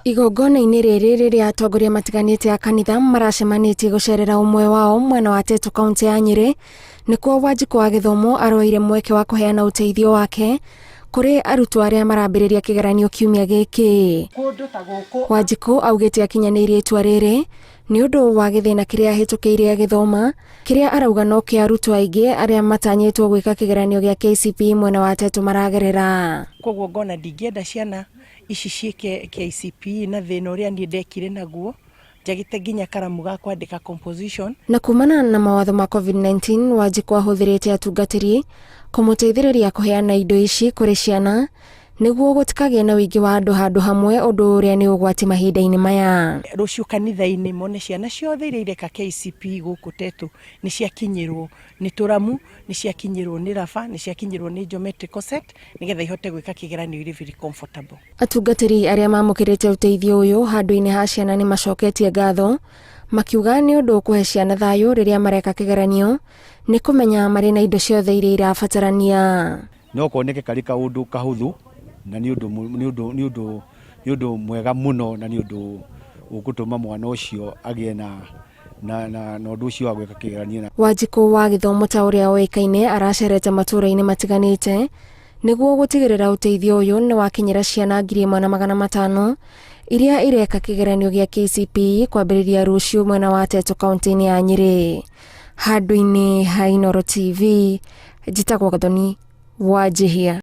Igongona-inĩ rĩrĩ rĩrĩa atongoria matiganĩte a kanitha maracemanĩtie gũcerera ũmwe wao mwena wa Tetu kaunti ya Nyĩrĩ, nĩkuo Wanjikũ wa gĩthomo aroire mweke wa kũheana ũteithio wake kũrĩ arutwo arĩa marambĩrĩria kĩgeranio kiumia gĩkĩ. Wanjikũ augĩte akinyanĩirie itua rĩrĩ nĩ ũndũ wa gĩthĩna kĩrĩa ahĩtũkĩire agĩthoma, kĩrĩa arauga no kĩa arutwo aingĩ arĩa matanyĩtwo gwĩka kĩgeranio gĩa KCPE mwena wa Tetu maragerera. Koguo ngona ndingĩenda ciana ici ciĩke KCPE na thĩna ũrĩa niĩ ndekire naguo, njagĩte nginya karamu ga kwandĩka composition. Na kumana na mawatho ma Covid-19, Wanjikũ ahũthĩrĩte atungatĩri kũmũteithĩrĩria kũheana indo ici kũrĩ ciana nĩguo gũtikagĩe na ũingĩ wa andũ handũ hamwe ũndũ ũrĩa nĩ ũgwati mahinda-inĩ maya. Rũciũ kanitha-inĩ mone ciana ciothe iria ireka KCPE gũkũ Tetu nĩ ciakinyĩrwo nĩ tũramu, nĩ ciakinyĩrwo nĩ raba, nĩ ciakinyĩrwo nĩ geometrical set nĩgetha ihote gwĩka kĩgeranio irĩ very comfortable. Atungatĩri arĩa mamũkĩrĩte ũteithio ũyũ handũ-inĩ ha ciana nĩ macoketie ngatho makiuga nĩ ũndũ ũkũhe ciana thayũ rĩrĩa mareka kĩgeranio nĩ kũmenya marĩ na indo ciothe iria irabatarania. No koneke karĩ kaũndũ kahũthũ na nĩ ũndũ nĩ ũndũ nĩ ũndũ nĩ ũndũ mwega mũno na nĩ ũndũ ũgũtũma mwana ũcio agĩe na na na na ũndũ ũcio wa gwĩka kĩgeranio. Na Wanjikũ wa gĩthomo ta ũrĩa oĩkaine aracerete matũũra-inĩ matiganĩte nĩguo gũtigĩrĩra ũteithio ũyũ nĩ wakinyĩra ciana 1500 iria ireka kĩgeranio gĩa KCPE kwambĩrĩria rũciũ mwena wa Tetu kaunti-inĩ ya Nyĩrĩ. Handũ-inĩ ha Inooro TV, njĩtagwo Gathoni Wanjihia.